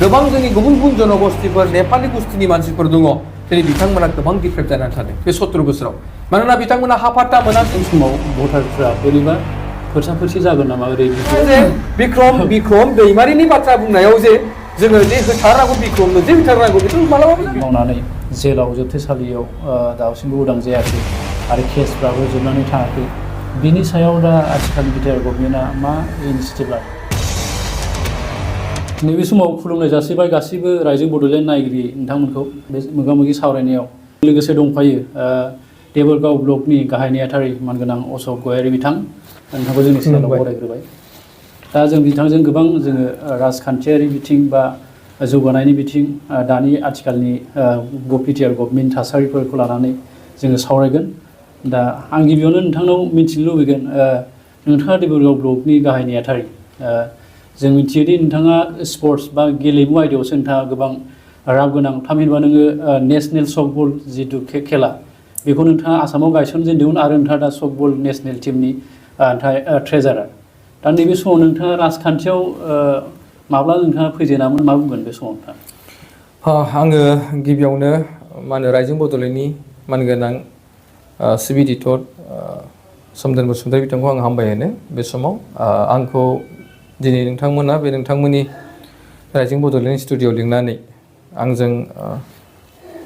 गोबां जोंनि गुबुन गुबुन जनगोष्ठीफोर नेपाली गोष्ठीनि मानसिफोर दङ दिनै बिथांमोना गोबां डिफेक्ट जानानै थादों बे 17 बोसोराव मानोना बिथांमोना हाफात्ता मोनाखै समाव भटारफ्रा बोरैबा फोरसा-फोरसि जागोन नामा ओरै बिक्रम दैमारिनि बाथ्रा बुंनायाव जे जोङो जे होथारनांगौ बिक्रमनो जे होथारनांगौ बेखौ मालाबाबो मावनानै जेलाव जोबथेसालियाव दासिमबो उदां जायाखै आरो केसफ्राबो जोबनानै थाङाखै बिनि सायाव दा आथिखालनि बिटिआर गभर्नमेन्टआ मा इनिशिएटिभ लादों नैबे समाव खुलुमनाय जासिबाय गासिबो राइजिं बड'लेण्ड नायगिरि नोंथांमोनखौ बे मोगा-मोगि सावरायनायाव लोगोसे दंफायो देबोरगाव ब्लकनि गाहाय नेहाथारि मानगोनां अशक गयारि बिथां नोंथांखौ जोंनि चेनेलाव बरायग्रोबाय दा जों बिथांजों गोबां जोङो राजखान्थियारि बिथिं बा जौगानायनि बिथिं दानि आथिखालनि बिटिआर गभर्नमेन्ट थासारिफोरखौ लानानै जोङो सावरायगोन दा आं गिबियावनो नोंथांनाव मिथिनो लुबैगोन नोंथाङा देबोरगाव ब्लकनि गाहाय नेहाथारि जों मिथियोदि नोंथाङा स्पर्ट्स बा गेलेमु आयदायावसो नोंथाङा गोबां राव गोनां थामहिनबा नोङो नेशनेल सफ्टबल जिथु खेला बेखौ नोंथाङा आसामाव गायसनजेनदोंमोन आरो नोंथाङा दा सफ्टबल नेशनेल टीमनि ट्रेजारार दा नैबे समाव नोंथाङा राजखान्थियाव माब्ला नोंथाङा फैजेनामोन मा बुंगोन बे समाव नोंथाङा आङो गिबियावनो मा होनो राइजिं बड'लेण्डनि मानगोनां सिबिडिटर सोमदोन बसुमतारी बिथांखौ आं हामबाय होनो बे समाव आंखौ दिनै नोंथांमोना बे नोंथांमोननि राइजिं बड'लेण्ड स्टुडिअ लिंनानै आंजों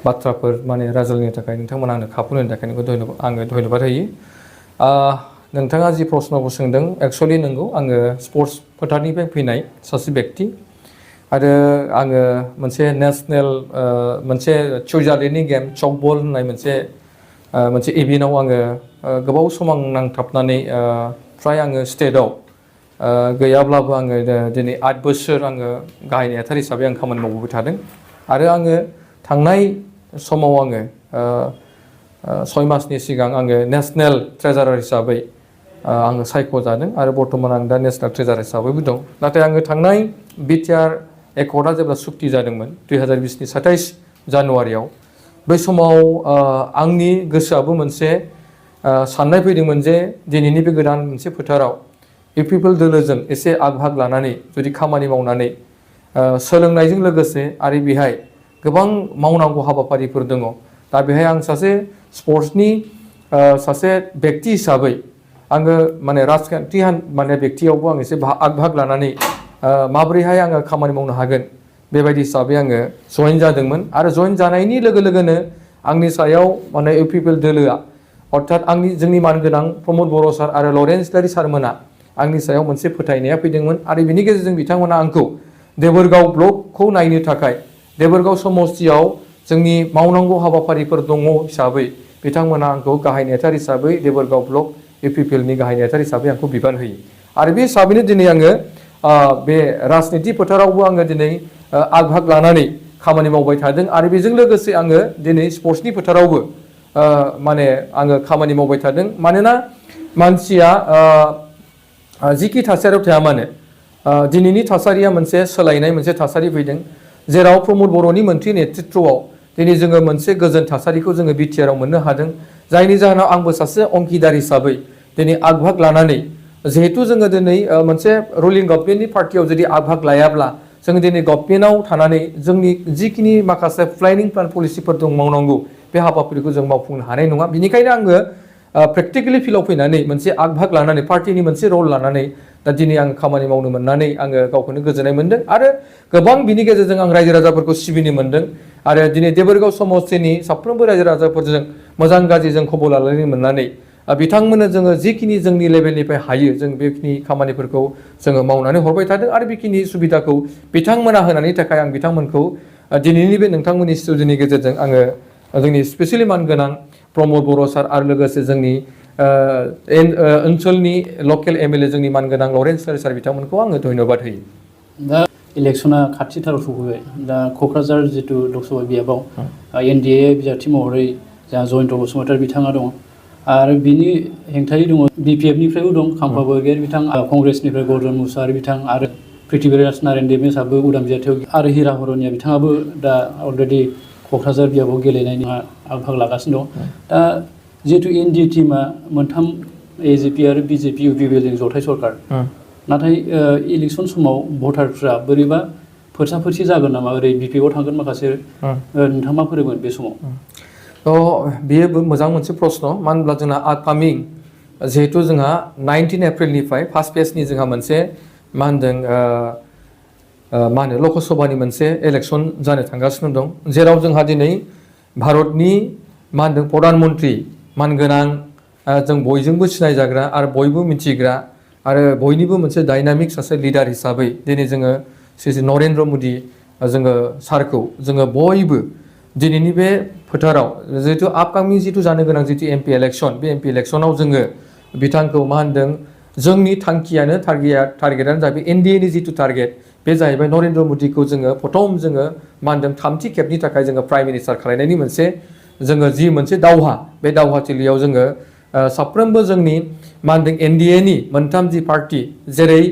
बाथ्राफोर माने रायज्लायनो थाखाय नोंथांमोना आंनो खाबु होनो थाखाय आङो धन्यबाद होयो नोंथाङा जि प्रश्नखौ सोंदों एक्सुवेलि नंगौ आङो स्पर्ट्स फोथारनिफ्राय फैनाय सासे बेक्ति आरो आङो मोनसे नेशनेल मोनसे सुइजारलेण्डनि गेम चकबल होननाय मोनसे इभेन्टआव आङो गोबाव सम आं नांथाबनानै फ्राय आङो स्टेटआव गैयाब्लाबो आङो दिनै 8 बोसोर आङो गाहाय नेहाथारि हिसाबै आं खामानि मावबोबाय थादों आरो आङो थांनाय समाव आङो 6 मासनि सिगां आङो नेशनेल ट्रेजारार हिसाबै आङो सायख'जादों आरो बर्तमान आं दा नेशनेल ट्रेजारार हिसाबैबो दं नाथाय आङो थांनाय बिटिआर एकर्डआ जेब्ला सुक्ति जादोंमोन 2020नि 27 जानुवारियाव बै समाव आंनि गोसोआबो मोनसे साननाय फैदोंमोन जे दिनैनि बे गोदान मोनसे फोथाराव UPPL दोलोजों एसे आग-भाग लानानै जुदि खामानि मावनानै सोलोंनायजों लोगोसे आरो बेहाय गोबां मावनांगौ हाबाफारिफोर दङ दा बेहाय आं सासे स्पर्ट्सनि सासे बेक्ति हिसाबै आङो माने राजखान्थि माने बेक्तियावबो आं एसे आग-भाग लानानै माबोरैहाय आङो खामानि मावनो हागोन बेबायदि हिसाबै आङो जइन जादोंमोन आरो जइन जानायनि लोगो लोगोनो आंनि सायाव माने UPPL दोलोआ अर्थात जोंनि मानगोनां प्रमद बर' सार आरो लरेन्स इस्लारि सारमोना आंनि सायाव मोनसे फोथायनाया फैदोंमोन आरो बिनि गेजेरजों बिथांमोना आंखौ देबोरगाव ब्लकखौ नायनो थाखाय देबोरगाव समस्तियाव जोंनि मावनांगौ हाबाफारिफोर दङ हिसाबै बिथांमोना आंखौ गाहाय नेहाथारि हिसाबै देबोरगाव ब्लक UPPLनि गाहाय नेहाथारि हिसाबै आंखौ बिबान होयो आरो बे हिसाबैनो दिनै आङो बे राजनिति फोथारावबो आङो दिनै आग-भाग लानानै खामानि मावबाय थादों आरो बेजों लोगोसे आङो दिनै स्पर्ट्सनि फोथारावबो माने आङो खामानि मावबाय थादों मानोना मानसिया जिखि थासारियाव थाया मानो दिनैनि थासारिया मोनसे सोलायनाय मोनसे थासारि फैदों जेराव प्रमद बर'नि मोनसे नेतृत्वआव दिनै जोङो मोनसे गोजोन थासारिखौ जोङो बिटिआराव मोननो हादों जायनि जाहोनाव आंबो सासे अंखिदार हिसाबै दिनै आग-भाग लानानै जिहेतु जोङो दिनै मोनसे रुलिं गभर्नमेन्टनि पार्टियाव जुदि आग-भाग लायाब्ला जों दिनै गभर्नमेन्टआव थानानै जोंनि जिखिनि माखासे प्लेनिं प्लान पलिसिफोर दं मावनांगौ बे हाबाफारिखौ जों मावफुंनो हानाय नङा बेनिखायनो आङो प्रेक्टिकेलि फिल्डआव फैनानै मोनसे आग-भाग लानानै पार्टिनि मोनसे रल लानानै दा दिनै आं खामानि मावनो मोननानै आङो गावखौनो गोजोननाय मोनदों आरो गोबां बिनि गेजेरजों आं रायजो राजाफोरखौ सिबिनो मोनदों आरो दिनै देबोरगाव समस्तिनि साफ्रोमबो रायजो राजाफोरजों मोजां गाज्रि जों खबर लालायनो मोननानै बिथांमोननो जोङो जिखिनि जोंनि लेभेलनिफ्राय हायो जों बेखिनि खामानिफोरखौ जोङो मावनानै हरबाय थादों आरो बेखिनि सुबिदाखौ बिथांमोना होनायनि थाखाय आं बिथांमोनखौ दिनैनि बे नोंथांमोननि स्टुडिअनि गेजेरजों आङो जोंनि स्पेसियेलि मानगोनां प्रमद बर' सार आरो लोगोसे जोंनि ओनसोलनि लकेल MLA जोंनि मानगोनां लरेन्स इस्लारि सार बिथांमोनखौ आङो धन्यबाद होयो दा इलेक्सना खाथिथाराव सफैबाय दा क'क्राझार जितु लकसभ बियाबाव NDA बिजाथि महरै जोंहा जयन्त बसुमतारी बिथाङा दङ आरो बिनि हेंथायै दङ BPF निफ्रायबो दं खाम्फा बरगयारि बिथां कंग्रेसनिफ्राय गौरधन मुसाहारि बिथां आरो पृथ्वीराज नारायण देबनाथआबो उदां बिजाथियाव आरो हिरा हरनिया बिथाङाबो दा अलरेडि क'क्राझार बियाबाव गेलेनायनि आग-भाग लागासिनो दं दा जिहेतु NDA टीमा मोनथाम AJP आरो BJP UPPLजों जथाय सरकार नाथाय इलेक्सन समाव भटारफ्रा बोरैबा फोरसा-फोरसि जागोन नामा ओरै बिपिएफआव थांगोन माखासे नोंथाङा मा फोरमायगोन बे समाव? बेयो मोजां मोनसे प्रश्न मानो होनब्ला जोंना आपकामिं जिहेतु जोंहा 19 एप्रिलनिफ्राय फार्स्ट फेजनि जोंहा मोनसे मा होनो लकसभानि मोनसे इलेक्सन जानो थांगासिनो दं जेराव जोंहा दिनै भारतनि मा होनदों प्रधान मन्त्रि मानगोनां जों बयजोंबो सिनायजाग्रा आरो बयबो मिथिग्रा आरो बयनिबो मोनसे डायनामिक सासे लिडार हिसाबै दिनै जोङो श्री नरेन्द्र मदि जोङो सारखौ जोङो बयबो दिनैनि बे फोथाराव जिहेतु आपकामिं जिथु जानो गोनां जिथु एमपि इलेक्सन बे एमपि इलेक्सनाव जोङो बिथांखौ मा होनदों जोंनि थांखियानो टारगेटआनो जाहैबाय एनडिएनि जिथु टारगेट बे जाहैबाय नरेन्द्र मदिखौ जोङो प्रथम जोङो मा होनदों थामथि खेबनि थाखाय जोङो प्राइम मिनिस्टार खालामनायनि मोनसे जोङो जि मोनसे दावहा बे दावहाथिलियाव जोङो साफ्रोमबो जोंनि मा होनदों एनडिएनि मोनथाम जि पार्टि जेरै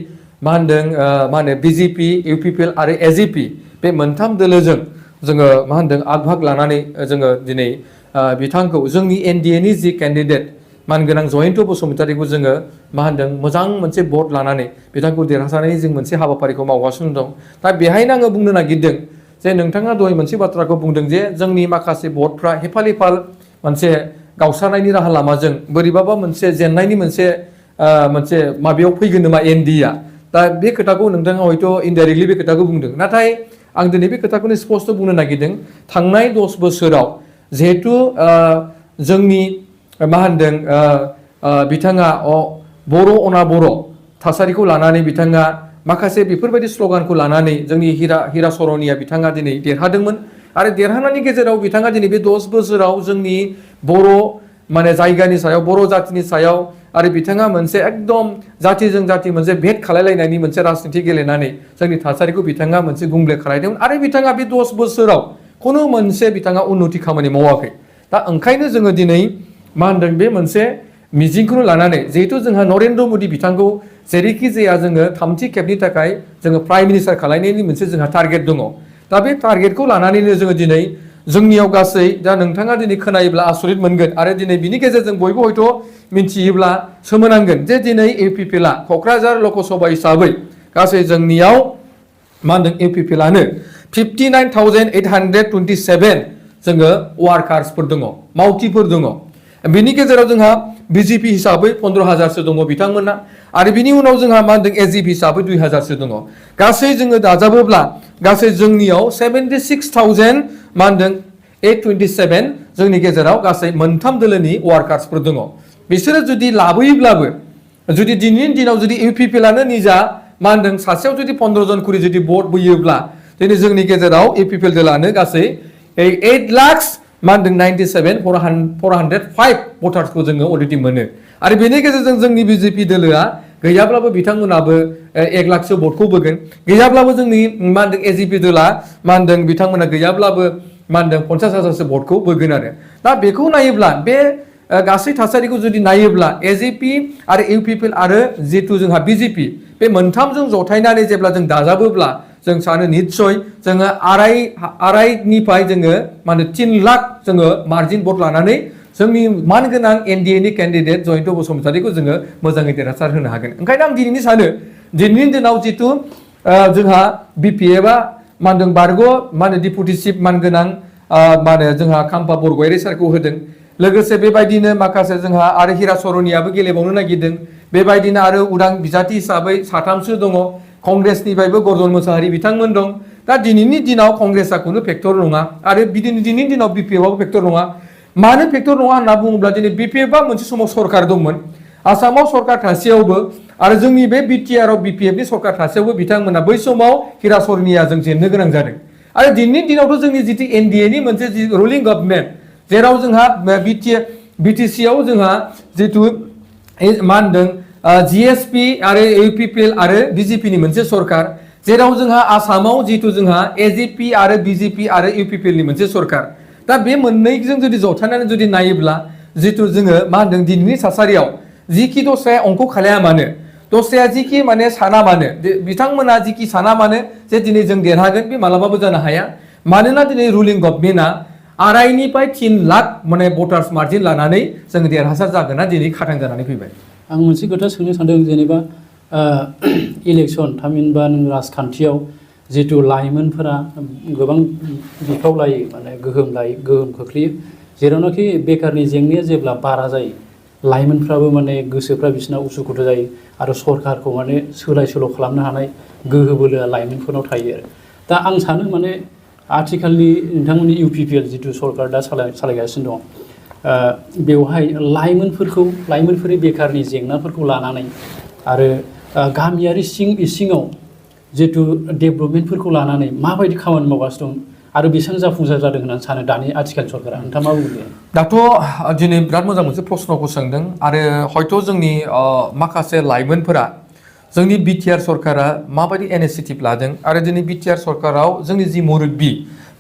मा होनो बिजेपि इउपिपिएल आरो एजिपि बे मोनथाम दोलोजों जोङो मा होनदों आग लानानै जोङो दिनै बिथांखौ जोंनि एनडिएनि जि केन्डिडेट मानगोनां जयन्त बसुमतारीखौ जोङो मा होनदों मोजां मोनसे भट लानानै बिथांखौ देरहासारनायनि जों मोनसे हाबाफारिखौ मावगासिनो दं दा बेहायनो आङो बुंनो नागिरदों जे नोंथाङा दहाय मोनसे बाथ्राखौ बुंदों जे जोंनि माखासे भटफ्रा हेफाल मोनसे गावस्रानायनि राहा लामाजों बोरैबाबा मोनसे जेननायनि मोनसे माबायाव फैगोन नामा एनडिएआ दा बे खोथाखौ नोंथाङा हयथ' इनडाइरेक्टलि बे खोथाखौ बुंदों नाथाय आं दिनै बे खोथाखौनो स्पष्ट बुंनो नागिरदों थांनाय 10 बोसोराव जिहेतु जोंनि मा होनदों बिथाङा बर' अनाबर' थासारिखौ लानानै बिथाङा माखासे बेफोरबायदि स्ल'गानखौ लानानै जोंनि हिरा सरनिया बिथाङा दिनै देरहादोंमोन आरो देरहानायनि गेजेराव बिथाङा दिनै बे 10 बोसोराव जोंनि बर' माने जायगानि सायाव बर' जातिनि सायाव आरो बिथाङा मोनसे एकदम जातिजों जाति मोनसे भेट खालायलायनायनि मोनसे राजनिति गेलेनानै जोंनि थासारिखौ बिथाङा मोनसे गुंग्ले खालायदोंमोन आरो बिथाङा बे 10 बोसोराव खुनु मोनसे बिथाङा उन्नति खामानि मावाखै दा ओंखायनो जोङो दिनै मा होनदों बे मोनसे मिजिंखौनो लानानै जिहेतु जोंहा नरेन्द्र मदि बिथांखौ जेरैखि जाया जोङो थामथि खेबनि थाखाय जोङो प्राइम मिनिस्टार खालायनायनि मोनसे जोंहा टारगेट दङ दा बे टारगेटखौ लानानैनो जोङो दिनै जोंनियाव गासै दा नोंथाङा दिनै खोनायोब्ला आसरित मोनगोन आरो दिनै बिनि गेजेरजों बयबो हयथ' मिन्थियोब्ला सोमोनांगोन जे दिनै इउपिपिएलआ क'क्राझार लकसभा हिसाबै गासै जोंनियाव मा होनदों इउपिपिएलआनो 59,827 जोङो वार्कार्सफोर दङ मावथिफोर दङ बिनि गेजेराव जोंहा बिजेपि हिसाबै 15,000सो दङ बिथांमोना आरो बिनि उनाव जोंहा मा होनदों एजिपि हिसाबै 2,000सो दङ गासै जोङो दाजाबोब्ला गासै जोंनियाव 76,000 मा होनदों 827 जोंनि गेजेराव गासै मोनथाम दोलोनि वार्कार्सफोर दङ बिसोरो जुदि लाबोयोब्लाबो जुदि दिनैनि दिनाव जुदि इउपिपिएलआनो निजा मा होनदों सासेयाव जुदि 15 जन खरि जुदि भट बोयोब्ला दिनै जोंनि गेजेराव इउपिपिएल दोलानो गासै 8 लाख मा होनदों 97,405 भटार्सखौ जोङो अलरेडि मोनो आरो बेनि गेजेरजों जोंनि बिजेपि दोलोआ गैयाब्लाबो बिथांमोनाबो 1 लाखसो भटखौ बोगोन गैयाब्लाबो जोंनि मा होनदों एजिपि दोला मा होनदों बिथांमोना गैयाब्लाबो मा होनदों 50,000सो भटखौ बोगोन आरो दा बेखौ नायोब्ला बे गासै थासारिखौ जुदि नायोब्ला एजिपि आरो इउपिपिएल आरो जितु जोंहा बिजेपि बे मोनथामजों जथायनानै जेब्ला जों दाजाबोब्ला जों सानो निस्सय जोङो आरायनिफ्राय जोङो मा होनो 3 लाख जोङो मार्जिन भट लानानै जोंनि मानगोनां एनडिएनि केन्डिडेट जयन्त बसुमतारीखौ जोङो मोजाङै देरहासार होनो हागोन ओंखायनो आं दिनैनि सानो दिनैनि दिनाव जितु जोंहा बिपिएफआ मा होनदों बारग' मा होनो डिपुटि चिफ मानगोनां मा होनो जोंहा खाम्फा बरगयारि सारखौ होदों लोगोसे बेबायदिनो माखासे जोंहा आरो हिरा सरनियाबो गेलेबावनो नागिरदों बेबायदिनो आरो उदां बिजाथि हिसाबै 3सो दङ कंग्रेसनिफ्रायबो गर्जन मोसाहारि बिथांमोन दं दा दिनैनि दिनाव कंग्रेसआ खुनु फेक्टर नङा आरो दिनैनि दिनाव बिपिएफआबो फेक्टर नङा मानो फेक्टर नङा होनना बुङोब्ला दिनै बिपिएफआ मोनसे समाव सरकार दंमोन आसामाव सरकार थासेयावबो आरो जोंनि बे बिटिआरआव बिपिएफनि सरकार थासेयावबो बिथांमोना बै समाव हिरा सरनियाजों जेननो गोनां जादों आरो दिनैनि दिनावथ' जोंनि जितु एनडिएनि मोनसे रुलिं गभर्नमेन्ट जेराव जोंहा बिटिसिआव जोंहा जितु मा होनदों जिएसपि आरो इउपिपिएल आरो बिजेपिनि मोनसे सरकार जेराव जोंहा आसामाव जितु जोंहा एजिपि आरो बिजेपि आरो इउपिपिएलनि मोनसे सरकार दा बे मोननैजों जुदि जथायनानै जुदि नायोब्ला जितु जोङो मा होनदों दिनैनि थासारियाव जिखि दस्राया अंख खालाया मानो दस्राया जिखि माने साना मानो बिथांमोना जिखि साना मानो जे दिनै जों देरहागोन बे मालाबाबो जानो हाया मानोना दिनै रुलिं गभर्नमेन्टआ आरायनिफ्राय 3 लाख माने भटार्स मार्जिन लानानै जों देरहासार जागोना दिनै खाथां जानानै फैबाय आं मोनसे खोथा सोंनो सानदों जेनेबा इलेक्सन थामहिनबा नों राजखान्थियाव जिहेतु लाइमोनफोरा गोबां बिफाव लायो माने गोहोम खोख्लैयो जेरावनाखि बेकारनि जेंनाया जेब्ला बारा जायो लाइमोनफ्राबो माने गोसोफ्रा बिसिना उसुखुथु जायो आरो सरकारखौ माने सोलाय सोल' खालामनो हानाय गोहो बोलोआ लाइमोनफोरनाव थायो आरो दा आं सानो माने आथिखालनि नोंथांमोननि UPPL जिथु सरकार दा सालायगासिनो दं बेवहाय लाइमोनफोरनि बेकारनि जेंनाफोरखौ लानानै आरो गामियारि सिङाव जितु डेभेलपमेन्टफोरखौ लानानै माबायदि खामानि मावगासिनो दं आरो बेसेबां जाफुंसार जादों होननानै सानो दानि आथिखाल सरकारा नोंथाङा मा बुंदों? दाथ' दिनै बिराद मोजां मोनसे प्रश्नखौ सोंदों आरो हयथ' जोंनि माखासे लाइमोनफोरा जोंनि BTR सरकारा माबायदि इनिशिएटिभ लादों आरो दिनै BTR सरकाराव जोंनि जि मुरब्बी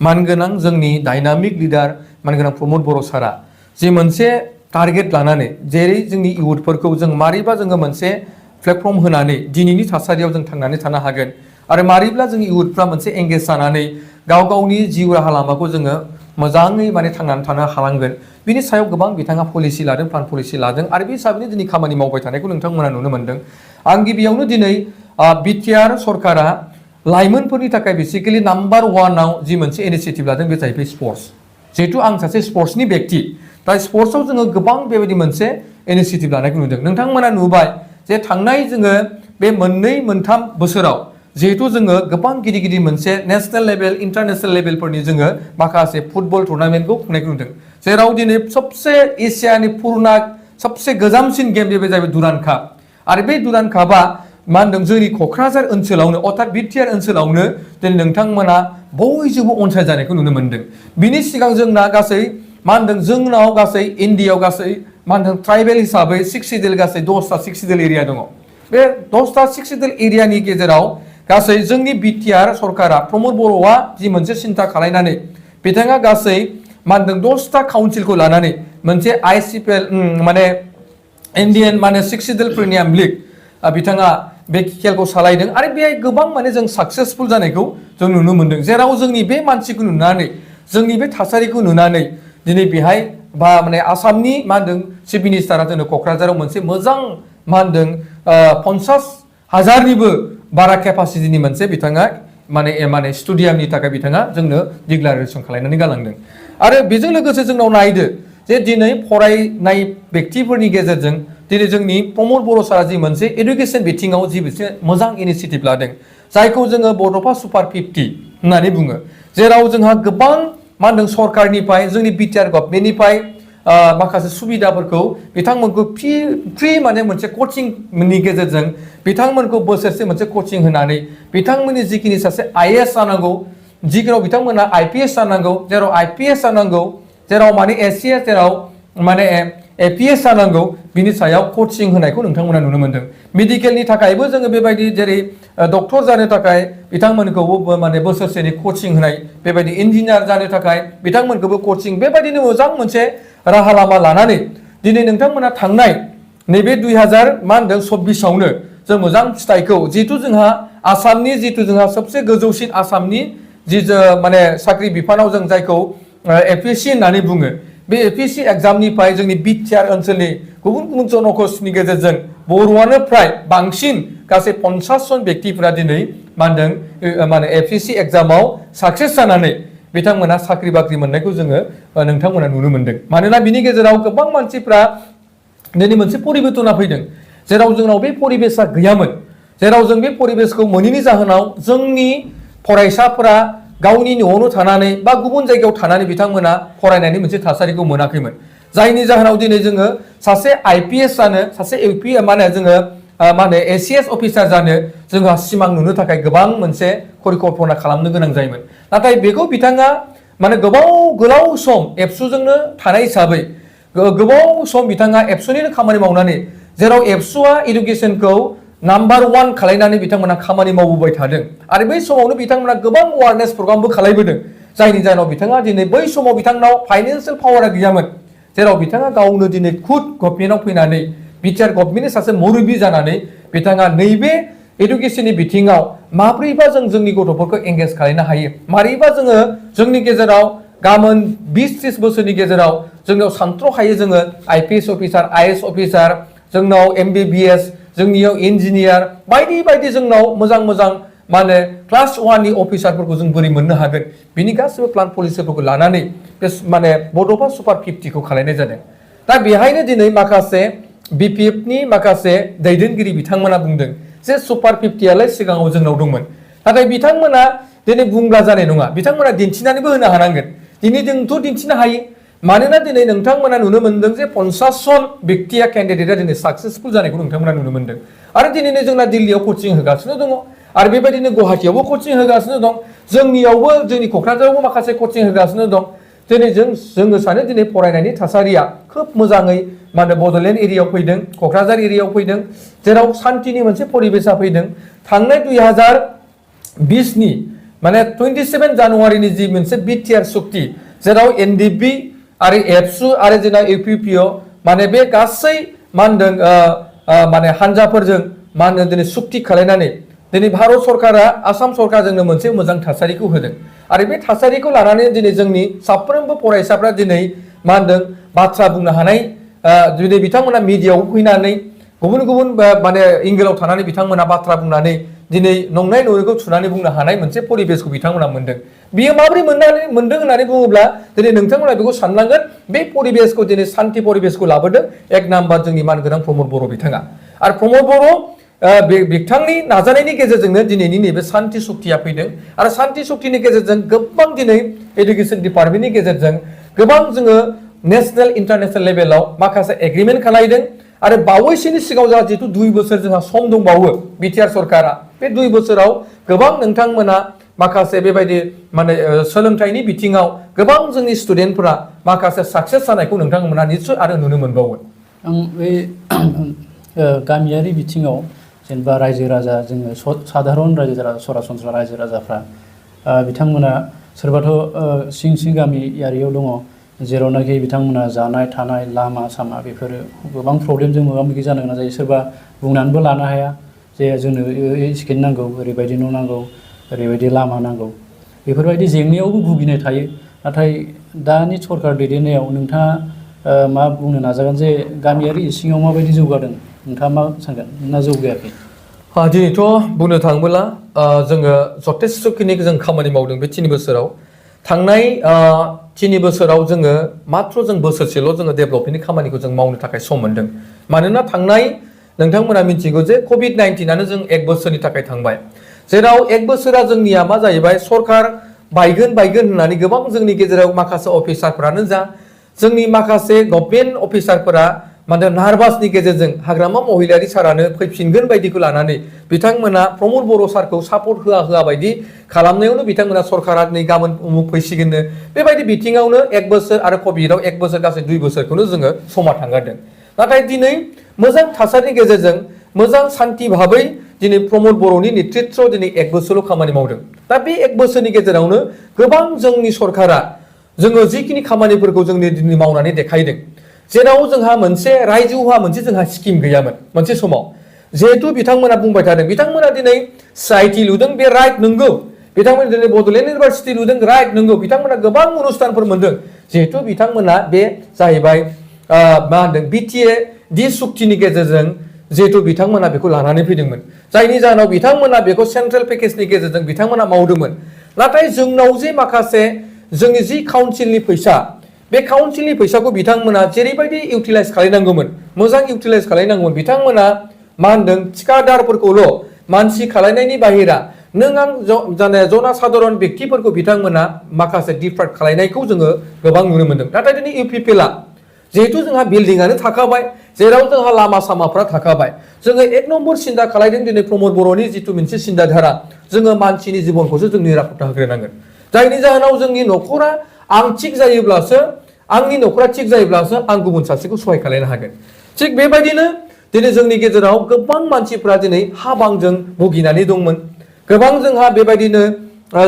मानगोनां जोंनि डायनामिक लिडार मानगोनां प्रमद बर' सारा जि मोनसे टारगेट लानानै जेरै जोंनि इयुथफोरखौ जों मारैबा जोङो मोनसे प्लेटफर्म होनानै दिनैनि थासारियाव जों थांनानै थानो हागोन आरो मारैब्ला जोंनि इयुथफ्रा मोनसे एंगेज जानानै गावनि जिउ राहा लामाखौ जोङो मोजाङै माने थांनानै थानो हालांगोन बिनि सायाव गोबां बिथाङा पलिसि लादों प्लान पलिसि लादों आरो बे हिसाबैनो दिनै खामानि मावबाय थानायखौ नोंथांमोना नुनो मोन्दों। आं गिबियावनो दिनै BTR सरकारा लाइमोनफोरनि थाखाय बेसिकेलि नाम्बार 1आव जि मोनसे इनिशिएटिभ लादों बे जाहैबाय स्पर्ट्स। जिहेतु आं सासे स्पर्ट्सनि व्यक्ति दा स्पर्ट्सआव जोङो गोबां बेबायदि मोनसे इनिशिएटिभ लानायखौ नुदों। नोंथांमोना नुबाय जे थांनाय जोङो बे मोनथाम बोसोराव जिहेतु जोङो गोबां गिदिर मोनसे नेशनेल लेभेल इन्टारनेशनेल लेभेलफोरनि जोङो माखासे फुटबल टुर्नामेन्टखौ खुंनायखौ नुदों जेराव दिनै सबसे एसियानि पुरना सबसे गोजामसिन गेम बे जाहैबाय दुरान्ड काप आरो बे दुरान्ड कापआ मा होनदों जोंनि क'क्राझार ओनसोलावनो अर्थात BTR ओनसोलावनो दिनै नोंथांमोना बयजोंबो अनसायजानायखौ नुनो मोन्दों। बिनि सिगां जोंना गासै मा होनदों जोंनाव गासै इण्डियाआव गासै मा होनदों ट्राइबेल हिसाबै 6 सिडिउल गासै 10टा 6 सिडिउल एरिया दङ। बे 10टा 6 सिडिउल एरियानि गेजेराव गासै जोंनि BTR सरकारा प्रमद बर'आ जि मोनसे सिन्था खालायनानै बिथाङा गासै मा होनदों 10टा काउन्सिलखौ लानानै मोनसे ICPL माने इण्डियान माने 6 सिडिउल प्रिमियाम लिग बिथाङा बे खेलखौ सालायदों आरो बेहाय गोबां माने जों साक्सेसफुल जानायखौ जों नुनो मोन्दों जेराव जोंनि बे मानसिखौ नुनानै जोंनि बे थासारिखौ नुनानै दिनै बेहाय बा माने आसामनि मा होनदों चिफ मिनिस्टारा जोंनो क'क्राझाराव मोनसे मोजां मा होनदों 50,000निबो बारा केपासिटिनि मोनसे बिथाङा माने स्टेडियामनि थाखाय बिथाङा जोंनो डिक्लारेसन खालामनानै गालांदों आरो बेजों लोगोसे जोंनाव नायदो जे दिनै फरायनाय व्यक्तिफोरनि गेजेरजों दिनै जोंनि प्रमद बर' सारा जि मोनसे एडुकेसन बिथिङाव जि मोनसे मोजां इनिशिएटिभ लादों जायखौ जोङो बड'फा सुपार 50 होननानै बुङो जेराव जोंहा गोबां मा होनदों सरकारनिफ्राय जोंनि BTR गभर्नमेन्टनिफ्राय माखासे सुबिदाफोरखौ बिथांमोनखौ फ्रि माने मोनसे कचिंनि गेजेरजों बिथांमोनखौ बोसोरसे मोनसे कचिं होनानै बिथांमोननि जिखिनि सासे IAS जानांगौ जिखिनियाव बिथांमोना IPS जानांगौ जेराव IPS जानांगौ जेराव माने SCS जेराव माने APS जानांगौ बिनि सायाव कचिं होनायखौ नोंथांमोना नुनो मोन्दों। मेडिकेलनि थाखायबो जोङो बेबायदि जेरै डक्टर जानो थाखाय बिथांमोनखौबो माने बोसोरसेनि कचिं होनाय बेबायदि इन्जिनियार जानो थाखाय बिथांमोनखौबो कचिं बेबायदिनो मोजां मोनसे राहा लामा लानानै दिनै नोंथांमोना थांनाय नैबे 2024आवनो जों मोजां फिथाइखौ जिहेतु जोंहा आसामनि जिहेतु जोंहा सबसे गोजौसिन आसामनि जि माने साख्रि बिफानाव जों जायखौ APSC होननानै बुङो बे APSC एग्जामनिफ्राय जोंनि BTR ओनसोलनि गुबुन जन'कसनि गेजेरजों बर'आनो फ्राय बांसिन गासै 50 जन व्यक्तिफोरा दिनै मा होनदों माने APSC एग्जामाव साक्सेस जानानै बिथांमोना साख्रि बाख्रि मोननायखौ जोङो नोंथांमोना नुनो मोन्दों। मानोना बिनि गेजेराव गोबां मानसिफ्रा दिनै मोनसे परिबर्तना फैदों जेराव जोंनाव बे परिबेसा गैयामोन जेराव जों बे परिबेसखौ मोनैनि जाहोनाव जोंनि फरायसाफोरा गावनि न'आवनो थानानै बा गुबुन जायगायाव थानानै बिथांमोना फरायनायनि मोनसे थासारिखौ मोनाखैमोन जायनि जाहोनाव दिनै जोङो सासे IPS जानो सासे माने जोङो मा होनो ACS अफिसार जानो जोंहा सिमां नुनो थाखाय गोबां मोनसे परिकल्पना खालामनो गोनां जायोमोन नाथाय बेखौ बिथाङा माने गोलाव सम एबसुजोंनो थानाय हिसाबै गोबाव सम बिथाङा एबसुनिनो खामानि मावनानै जेराव एबसुआ इडुकेसनखौ नाम्बार 1 खालायनानै बिथांमोना खामानि मावबोबाय थादों आरो बै समावनो बिथांमोना गोबां एवारनेस प्रग्रामबो खालायबोदों जायनि जाहोनाव बिथाङा दिनै बै समाव बिथांनाव फाइनान्सियेल पावारा गैयामोन जेराव बिथाङा गावनो दिनै खुद गभर्नमेन्टआव फैनानै BTR गभर्नमेन्टनि सासे मुरब्बी जानानै बिथाङा नैबे एडुकेसननि बिथिङाव माब्रैबा जों जोंनि गथ'फोरखौ एंगेज खालामनो हायो मारैबा जोङो जोंनि गेजेराव गाबोन 20-30 बोसोरनि गेजेराव जोंनाव सानथ्र'हायै जोङो IPS अफिसार IAS अफिसार जोंनाव MBBS जोंनियाव इन्जिनियार बायदि जोंनाव मोजां माने क्लास 1 नि अफिसारफोरखौ जों बोरै मोननो हागोन बिनि गासैबो प्लान पलिसिफोरखौ लानानै बे माने बड'फा सुपार 50 खौ खालामनाय जादों दा बेहायनो दिनै माखासे BPF नि माखासे दैदेनगिरि बिथांमोना बुंदों जे सुपार 50 आलाय सिगाङाव जोंनाव दंमोन नाथाय बिथांमोना दिनै बुंब्ला जानाय नङा बिथांमोना दिन्थिनानैबो होनो हानांगोन दिनै जोंथ' दिन्थिनो हायो मानोना दिनै नोंथांमोना नुनो मोनदों जे 50 जन व्यक्तिया केन्डिडेटआ दिनै साक्सेसफुल जानायखौ नोंथांमोना नुनो मोनदों आरो दिनैनो जोंना दिल्लीयाव कचिं होगासिनो दङ आरो बेबायदिनो गुवाहाटीयावबो कचिं होगासिनो दं जोंनियावबो जोंनि क'क्राझारावबो माखासे कचिं होगासिनो दं दिनै जोङो सानो दिनै फरायनायनि थासारिया खोब मोजाङै माने बड'लेण्ड एरियायाव फैदों क'क्राझार एरियायाव फैदों जेराव शान्तिनि मोनसे परिबेसा फैदों थांनाय 2020 नि माने 27 जानुवारिनि जि मोनसे बिटिआर सुक्ति जेराव NDP आरो एबसु आरो जोंना UPPO माने बे गासै मा होनदों माने हानजाफोरजों मा होनो दिनै सुक्ति खालायनानै दिनै भारत सरकारा आसाम सरकारजोंनो मोनसे मोजां थासारिखौ होदों आरो बे थासारिखौ लानानै दिनै जोंनि साफ्रोमबो फरायसाफ्रा दिनै मा होनदों बाथ्रा बुंनो हानाय दिनै बिथांमोना मिडियायाव फैनानै गुबुन गुबुन माने इंगेलाव थानानै बिथांमोना बाथ्रा बुंनानै दिनै नंनाय नङैखौ थुनानै बुंनो हानाय मोनसे परिबेसखौ बिथांमोना मोनदों बियो माबोरै मोनदों होननानै बुङोब्ला दिनै नोंथांमोना बेखौ साननांगोन बे परिबेसखौ दिनै शान्ति परिबेसखौ लाबोदों एक नाम्बार जोंनि मानगोनां प्रमद बर' बिथाङा आरो प्रमद बर' बिथांनि नाजानायनि गेजेरजोंनो दिनैनि नैबे शान्ति सुक्तिया फैदों आरो शान्ति सुक्तिनि गेजेरजों गोबां दिनै एडुकेसन डिपार्टमेन्टनि गेजेरजों गोबां जोङो नेशनेल इन्टारनेशनेल लेभेलाव माखासे एग्रिमेन्ट खालामदों आरो बावैसोनि सिगाङाव जोंहा जिहेतु 2 बोसोर जोंहा सम दंबावो बिटिआर सरकारा बे 2 बोसोराव गोबां नोंथांमोना माखासे बेबायदि माने सोलोंथाइनि बिथिङाव गोबां जोंनि स्टुडेन्टफोरा माखासे साक्सेस जानायखौ नोंथांमोना निश्चय आरो नुनो मोनबावगोन आं बे गामियारि बिथिङाव जेनेबा रायजो राजा जोङो साधारन रायजो राजा सरासनस्रा रायजो राजाफ्रा बिथांमोना सोरबाथ' सिं गामियारियाव दङ जेरावनाखि बिथांमोना जानाय थानाय लामा सामा बेफोरो गोबां प्रब्लेमजों मोगा मोगि जानो गोनां जायो सोरबा बुंनानैबो लानो हाया जे जोंनो स्किन नांगौ ओरैबायदि न' नांगौ ओरैबायदि लामा नांगौ बेफोरबायदि जेंनायावबो भुगिनाय थायो नाथाय दानि सरकार दैदेननायाव नोंथाङा मा बुंनो नाजागोन जे गामियारि इसिङाव माबायदि जौगादों नोंथाङा मा सानगोन ना जौगायाखै दिनैथ' बुंनो थाङोब्ला जोङो जथेस्थ'खिनि जों खामानि मावदों बे 3 बोसोराव थांनाय 3 बोसोराव जोङो मात्र जों बोसोरसेल' जोङो डेभेलपमेन्टनि खामानिखौ जों मावनो थाखाय सम मोनदों मानोना थांनाय नोंथांमोना मिथिगौ जे COVID-19 आनो जों 1 बोसोरनि थाखाय थांबाय जेराव 1 बोसोरा जोंनिया मा जाहैबाय सरकार बायगोन होननानै गोबां जोंनि गेजेराव माखासे अफिसारफोरानो जा जोंनि माखासे गभर्नमेन्ट अफिसारफोरा माने नार्भासनि गेजेरजों हाग्रामा महिलारि सारानो फैफिनगोन बायदिखौ लानानै बिथांमोना प्रमद बर' सारखौ सापर्ट होआ बायदि खालामनायावनो बिथांमोना सरकारा नै गाबोन उमुक फैसिगोननो बेबायदि बिथिङावनो 1 बोसोर आरो कभिडआव 1 बोसोर गासै 2 बोसोरखौनो जोङो समा थांगारदों नाथाय दिनै मोजां थासारिनि गेजेरजों मोजां शान्ति भाबै दिनै प्रमद बर'नि नेतृत्वआव दिनै 1 बोसोरल' खामानि मावदों दा बे 1 बोसोरनि गेजेरावनो गोबां जोंनि सरकारा जोङो जिखिनि खामानिफोरखौ जोंनि दिनै मावनानै देखायदों जेराव जोंहा मोनसे रायजोहा मोनसे जोंहा स्किम गैयामोन मोनसे समाव जिहेतु बिथांमोना बुंबाय थादों बिथांमोना दिनै CIT लुदों बे राइट नंगौ बिथांमोना दिनै बड'लेण्ड इउनिभारसिटि लुदों राइट नंगौ बिथांमोना गोबां अनुष्ठानफोर मोनदों जिहेतु बिथांमोना बे जाहैबाय मा होनदों BTA सुक्तिनि गेजेरजों जिहेतु बिथांमोना बेखौ लानानै फैदोंमोन जायनि जाहोनाव बिथांमोना बेखौ सेन्ट्रेल पेकेजनि गेजेरजों बिथांमोना मावदोंमोन नाथाय जोंनाव जे माखासे जोंनि जि काउन्सिलनि फैसा बे काउन्सिलनि फैसाखौ बिथांमोना जेरैबायदि इउटिलाइज खालायनांगौमोन मोजां इउटिलाइज खालायनांगौमोन बिथांमोना मा होनदों थिकादारफोरखौल' मानसि खालायनायनि बाहेरा नों आं जाने जना साधारन व्यक्तिफोरखौ बिथांमोना माखासे डिफार्ट खालायनायखौ जोङो गोबां नुनो मोनदों नाथाय दिनै UPPLआ जिहेतु जोंहा बिल्डिंआनो थाखाबाय जेराव जोंहा लामा सामाफ्रा थाखाबाय जोङो 1 नम्बर सिन्था खालायदों दिनै प्रमद बर'नि जिथु मोनसे सिन्ताधारा जोङो मानसिनि जिबनखौसो जों निरापत्ता होग्रोनांगोन जायनि जाहोनाव जोंनि न'खरा आं थिग जायोब्लासो आंनि न'खरा थिग जायोब्लासो आं गुबुन सासेखौ सहाय खालायनो हागोन थिग बेबायदिनो दिनै जोंनि गेजेराव गोबां मानसिफ्रा दिनै हा बांजों भुगिनानै दंमोन गोबां जोंहा बेबायदिनो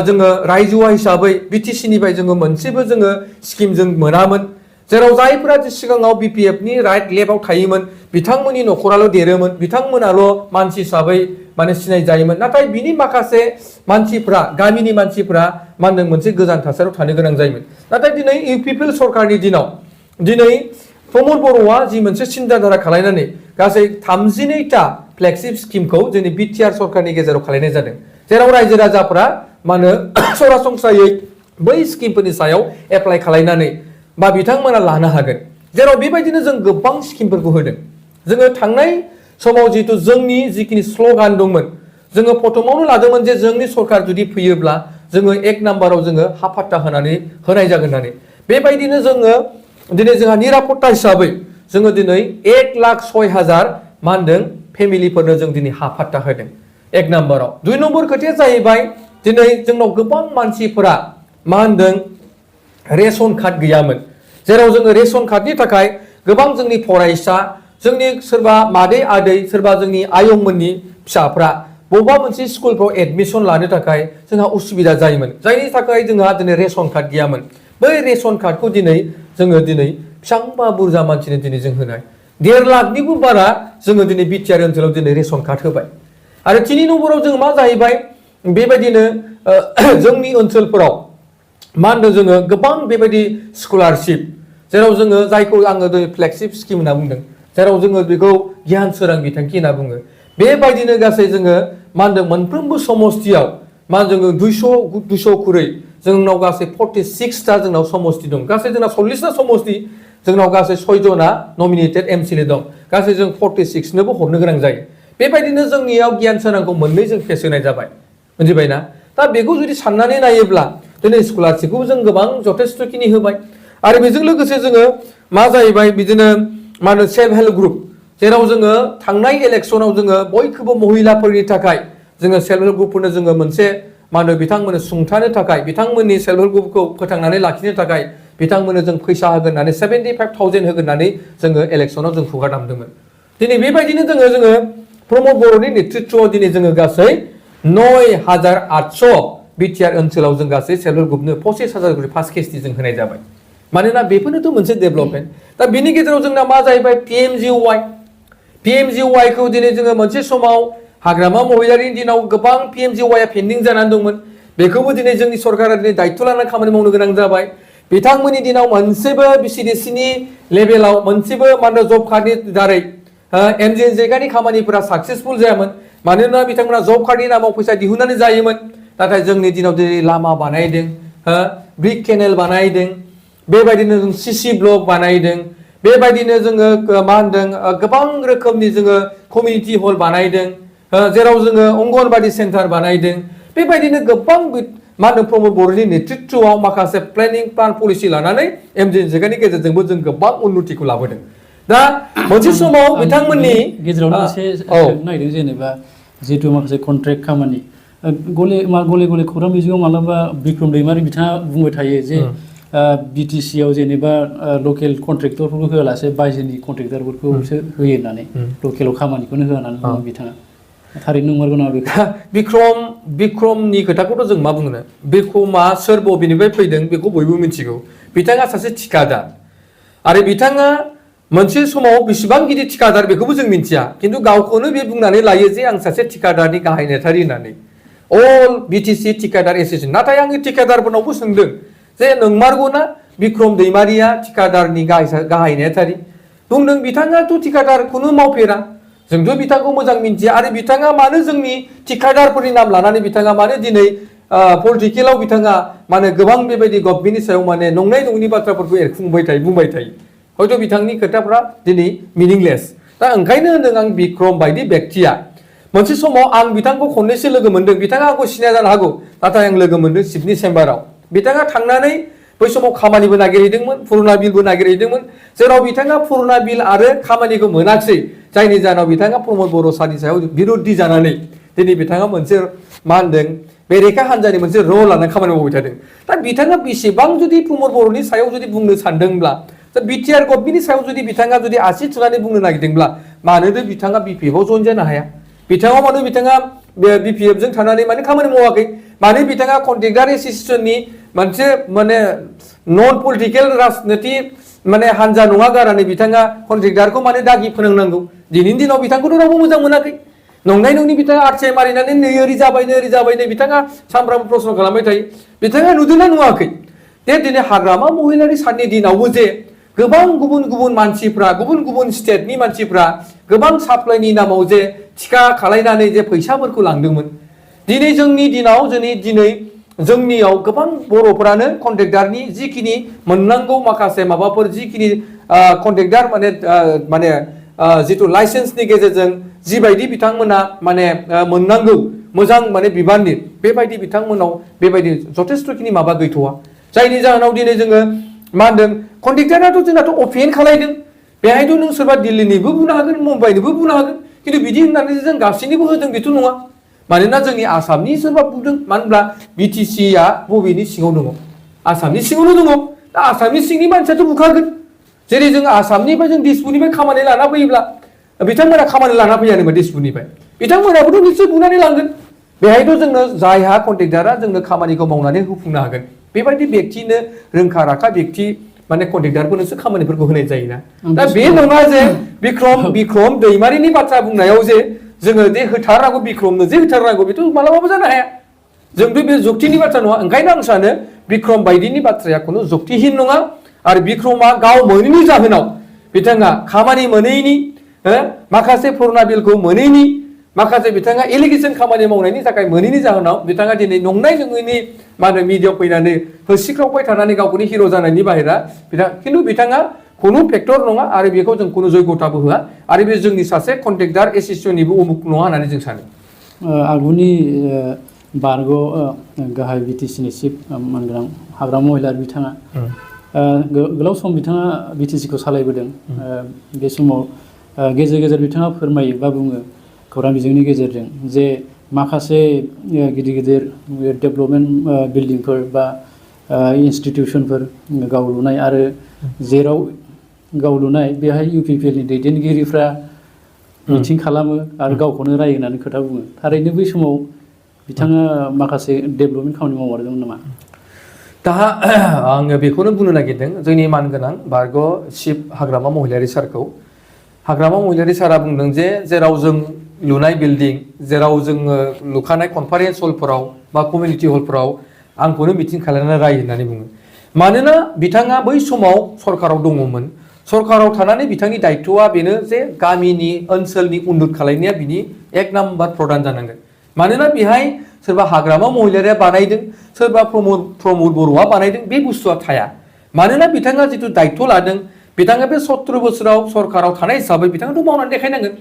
जोङो रायजोआ हिसाबै BTCनिफ्राय जोङो मोनसेबो जोङो स्किम जों मोनामोन जेराव जायफोरा सिगाङाव BPFनि राइट लेफ्टआव थायोमोन बिथांमोननि न'खराल' देरोमोन बिथांमोनाल' मानसि हिसाबै माने सिनाय जायोमोन नाथाय बिनि माखासे मानसिफ्रा गामिनि मानसिफ्रा मा होनदों मोनसे गोजान थासारियाव थानो गोनां जायोमोन नाथाय दिनै UPPL सरकारनि दिनाव दिनै प्रमद बर'आ जि मोनसे सिन्ताधारा खालायनानै गासै 32टा फ्लेगशिप स्किमखौ जोंनि BTR सरकारनि गेजेराव खालायनाय जादों जेराव रायजो राजाफ्रा मा होनो सरासनस्रायै बै स्किमफोरनि सायाव एप्लाइ खालायनानै बा बिथांमोना लानो हागोन जेराव बेबायदिनो जों गोबां स्किमफोरखौ होदों जोङो थांनाय समाव जिहेतु जोंनि जिखिनि स्ल'गान दंमोन जोङो प्रथमावनो लादोंमोन जे जोंनि सरकार जुदि फैयोब्ला जोङो 1 नाम्बाराव जोङो हा फाट्टा होनानै होनाय जागोन होननानै बेबायदिनो जोङो दिनै जोंहा निरापत्ता हिसाबै जोङो दिनै 1,06,000 मा होनदों फेमिलिफोरनो जों दिनै हा फाट्टा होदों 1 नाम्बाराव 2 नम्बर खोथाया जाहैबाय दिनै जोंनाव गोबां मानसिफोरा मा होनदों रेशन कार्ड गैयामोन जेराव जोङो रेशन कार्डनि थाखाय गोबां जोंनि फरायसा जोंनि सोरबा मादै आदै सोरबा जोंनि आयंमोननि फिसाफ्रा बबेबा मोनसे स्कुलफ्राव एडमिशन लानो थाखाय जोंहा उसुबिदा जायोमोन जायनि थाखाय जोंहा दिनै रेशन कार्ड गैयामोन बै रेशन कार्डखौ दिनै जोङो दिनै बेसेबांबा बुरजा मानसिनो दिनै जों होनाय 1.5 लाखनिबो बारा जोङो दिनै बिटिआर ओनसोलाव दिनै रेशन कार्ड होबाय आरो 3 नम्बराव जों मा जाहैबाय बेबायदिनो जोंनि ओनसोलफोराव मा होनदों जोङो गोबां बेबायदि स्कलारशिप जेराव जोङो जायखौ आङो दिनै फ्लेगशिप स्किम होनना बुंदों जेराव जोङो बेखौ गियान सोरां बिथांखि होनना बुङो बेबायदिनो गासै जोङो मा होनदों मोनफ्रोमबो समस्तियाव मा जोङो 200 खुरै जोंनाव गासै 46टा जोंनाव समस्ति दं गासै जोंना 40टा समस्ति जोंनाव गासै 6 जना नमिनेटेड एमसिएलए दं गासै जों 46 नोबो हरनो गोनां जायो बेबायदिनो जोंनियाव गियान सोरांखौ मोननै जों फेस होनाय जाबाय बुजिबायना दा बेखौ जुदि साननानै नायोब्ला दिनै स्कलारशिपखौ जों गोबां जथेस्थ'खिनि होबाय आरो बेजों लोगोसे जोङो मा जाहैबाय बिदिनो मा होनो सेल्फ हेल्प ग्रुप जेराव जोङो थांनाय इलेक्सनाव जोङो बयखौबो महिलाफोरनि थाखाय जोङो सेल्फ हेल्प ग्रुपफोरनो जोङो मोनसे मा होनो बिथांमोननो सुंथानो थाखाय बिथांमोननि सेल्फ हेल्प ग्रुपखौ फोथांनानै लाखिनो थाखाय बिथांमोननो जों फैसा होगोन होननानै 75,000 होगोन होननानै जोङो इलेक्सनाव जों खुगा दामदोंमोन दिनै बेबायदिनो जोङो प्रमद बर'नि नेतृत्वआव दिनै जोङो गासै 9,800 बिटिआर ओनसोलाव जों गासै सेल्फ हेल्प ग्रुपनो 25,000 खरि फार्स्ट केसनि जों होनाय जाबाय मानोना बेफोरनोथ' मोनसे डेभेलपमेन्ट दा बिनि गेजेराव जोंना मा जाहैबाय PMGY खौ दिनै जोङो मोनसे समाव हाग्रामा महिलारिनि दिनाव गोबां PMGY पेन्डिं जानानै दंमोन बेखौबो दिनै जोंनि सरकारा दिनै दायित्व लानानै खामानि मावनो गोनां जाबाय बिथांमोननि दिनाव मोनसेबो BCDCनि लेभेलाव मोनसेबो माने जब कार्डनि दारै एमजिएनरेगानि खामानिफोरा साक्सेसफुल जायामोन मानोना बिथांमोना जब कार्डनि नामाव फैसा दिहुननानै जायोमोन नाथाय जोंनि दिनाव दिनै लामा बानायदों ब्रिक केनेल बानायदों बेबायदिनो जों सीसी ब्लक बानायदों बेबायदिनो जोङो मा होनदों गोबां रोखोमनि जोङो कमिउनिटि हल बानायदों जेराव जोङो अंगनबादि सेन्टार बानायदों बेबायदिनो गोबां मा होनो प्रमद बर'नि नेतृत्वआव माखासे प्लेनिं प्लान पलिसि लानानै एमजिएनरेगानि गेजेरजोंबो जों गोबां उन्नतिखौ लाबोदों दा मोनसे समाव बिथांमोननि गेजेरावनो एसे नायदों जेनेबा जिहेतु माखासे कन्ट्रेक्ट खामानि गले गले खौरां बिजोङाव मालाबा बिक्रम दैमारि बिथाङा बुंबाय थायो जे BTC आव जेनेबा लकेल कन्ट्रेक्टरफोरखौ होआलासे बायजोनि कन्ट्रेक्टरफोरखौसो होयो होननानै लकेलाव खामानिखौनो होआ होननानै बुङो बिथाङा थारैनो नंमारगौ नामा बेखौ बिक्रमनि खोथाखौथ' जों मा बुंनो बिक्रमआ सोर बबेनिफ्राय फैदों बेखौ बयबो मिथिगौ बिथाङा सासे थिकादार आरो बिथाङा मोनसे समाव बेसेबां गिदिर थिकादार बेखौबो जों मिथिया खिन्थु गावखौनो बे बुंनानै लायो जे आं सासे थिकादारनि गाहाय नेथारि होननानै अल BTC थिकादार एसोसिएसन नाथाय आङो थिकादारफोरनावबो सोंदों जे नंमारगौना बिक्रम दैमारिया थिकादारनि गाहाय नेथारि बुंदों बिथाङाथ' थिकादारखौनो मावफेरा जोंथ' बिथांखौ मोजां मिन्थिया आरो बिथाङा मानो जोंनि थिकादारफोरनि नाम लानानै बिथाङा मानो दिनै पलिटिकेलाव बिथाङा माने गोबां बेबायदि गभर्नमेन्टनि सायाव माने नंनाय नङि बाथ्राफोरखौ एरखुंबाय थायो बुंबाय थायो हयथ' बिथांनि खोथाफ्रा दिनै मिनिंलेस दा ओंखायनो होनदों आं बिक्रम बायदि व्यक्तिया मोनसे समाव आं बिथांखौ खननैसो लोगो मोनदों बिथाङा आंखौ सिनाया जानो हागौ नाथाय आं लोगो मोनदों चिफनि चेम्बाराव बिथाङा थांनानै बै समाव खामानिबो नागिरहैदोंमोन पुरुना बिलबो नागिरहैदोंमोन जेराव बिथाङा पुरुना बिल आरो खामानिखौ मोनाखिसै जायनि जाहोनाव बिथाङा प्रमद बर' सारनि सायाव बिरुद्धि जानानै दिनै बिथाङा मोनसे मा होनदों बेरेखा हान्जानि मोनसे रल लानानै खामानि मावबाय थादों दा बिथाङा बेसेबां जुदि प्रमद बर'नि सायाव जुदि बुंनो सानदोंब्ला दा बिटिआर गभर्नमेन्टनि सायाव जुदि बिथाङा जुदि आसि थुनानै बुंनो नागिरदोंब्ला मानोथो बिथाङा BPF आव जइन जानो हाया बिथाङा मानो बिथाङा BPF जों थानानै माने खामानि मावाखै मानो बिथाङा कन्ट्रेक्टार एसोसिएसननि मोनसे माने नन पलिटिकेल राजनिति माने हान्जा नङा गारनानै बिथाङा कन्ट्रेक्टारखौ माने दागि फोनांनांगौ दिनैनि दिनाव बिथांखौथ' रावबो मोजां मोनाखै नंनाय नङि बिथाङा आरटिआइ मारिनानै नै ओरै जाबाय बिथाङा सानफ्रामबो प्रश्न खालामबाय थायो बिथाङा नुदोंना नुवाखै दे दिनै हाग्रामा महिलारि साननि दिनावबो जे गोबां गुबुन मानसिफ्रा गुबुन स्टेटनि मानसिफ्रा गोबां साप्लाइनि नामाव जे थिका खालायनानै जे फैसाफोरखौ लांदोंमोन दिनै जोंनि दिनाव जोंनियाव गोबां बर'फोरानो कन्ट्रेक्टारनि जिखिनि मोननांगौ माखासे माबाफोर जिखिनि कन्ट्रेक्टार माने जिथु लाइसेन्सनि गेजेरजों जिबायदि बिथांमोना माने मोननांगौ मोजां माने बिबाननि बेबायदि बिथांमोनाव बेबायदि जथेस्थ'खिनि माबा गैथ'वा जायनि जाहोनाव दिनै जोङो मा होनदों कन्ट्रेक्टाराथ' जोंनाथ' अफेन खालायदों बेहायथ' नों सोरबा दिल्लीनिबो बुंनो हागोन मुम्बाइनिबो बुंनो हागोन खिन्थु बिदि होननानै जों गासैनिबो होदों बेथ' नङा मानोना जोंनि आसामनि सोरबा बुंदों मानो होनब्ला बिटिसिआ बबेनि सिङाव दङ आसामनि सिङावनो दङ दा आसामनि सिंनि मानसियाथ' बुखागोन जेरै जों आसामनिफ्राय जों दिसपुरनिफ्राय खामानि लाना फैयोब्ला बिथांमोना खामानि लाना फैयानोबा दिसपुरनिफ्राय बिथांमोनाबोथ' निश्चय बुंनानै लांगोन बेहायथ' जोंनो जायहा कन्ट्रेक्टारा जोंनो खामानिखौ मावनानै होफुंनो हागोन बेबायदि व्यक्तिनो रोंखा राखा व्यक्ति माने कन्ट्रेक्टारफोरनोसो खामानिफोरखौ होनाय जायोना दा बे नङा जे बिक्रम दैमारिनि बाथ्रा बुंनायाव जे जोङो जे होथारनांगौ बिक्रमनो जे होथारनांगौ बेथ' मालाबाबो जानो हाया जोंथ' बे जुक्तिनि बाथ्रा नङा ओंखायनो आं सानो बिक्रम बायदिनि बाथ्राया खुनु जुक्तिहीन नङा आरो बिक्रमा गाव मोनैनि जाहोनाव बिथाङा खामानि मोनैनि माखासे पुरुना बिलखौ मोनैनि माखासे बिथाङा एलिगेसन खामानि मावनायनि थाखाय मोनैनि जाहोनाव बिथाङा दिनै नंनाय नङैनि मा होनो मिडियाआव फैनानै होसिख्रावबाय थानानै गावखौनो हिर' जानायनि बाहेरा खिन्थु बिथाङा खुनु फेक्टर नङा आरो बेखौ जों खुनु जयगथाबो होआ आरो बे जोंनि सासे कन्ट्रेक्टार एसोसिएसननिबो उमुख नङा होननानै जों सानो आगुनि बारग' गाहाय बिटिसिनि चिफ मानगोनां हाग्रामा महिलारि बिथाङा गोलाव सम बिथाङा बिटिसिखौ सालायबोदों बे समाव गेजेर गेजेर बिथाङा फोरमायो बा बुङो खौरां बिजोंनि गेजेरजों जे माखासे गिदिर गिदिर डेभेलपमेन्ट बिल्डिंफोर बा इन्सटिटिउसनफोर गाव लुनाय आरो जेराव गाव लुनाय बेहाय UPPLनि दैदेनगिरिफ्रा मिटिं खालामो आरो गावखौनो रायो होननानै खोथा बुङो थारैनो बै समाव बिथाङा माखासे डेभेलपमेन्ट खामानि मावहरदोंमोन नामा दा आङो बेखौनो बुंनो नागिरदों जोंनि मानगोनां बारग' चिफ हाग्रामा महिलारि सारखौ हाग्रामा महिलारि सारा बुंदों जे जेराव जों लुनाय बिल्डिं जेराव जोङो लुखानाय कनफारेन्स हलफोराव बा कमिउनिटि हलफोराव आंखौनो मिटिं खालामनानै राय होननानै बुङो मानोना बिथाङा बै समाव सरकाराव दङमोन सरकाराव थानानै बिथांनि दायित्वआ बेनो जे गामिनि ओनसोलनि उन्नत खालायनाया बिनि एक नाम्बार प्रधान जानांगोन मानोना बेहाय सोरबा हाग्रामा महिलारिया बानायदों सोरबा प्रमोद बर'आ बानायदों बे बुस्थुआ थाया मानोना बिथाङा जिथु दायित्व लादों बिथाङा बे 17 बोसोराव सरकाराव थानाय हिसाबै बिथाङाथ' मावनानै देखायनांगोन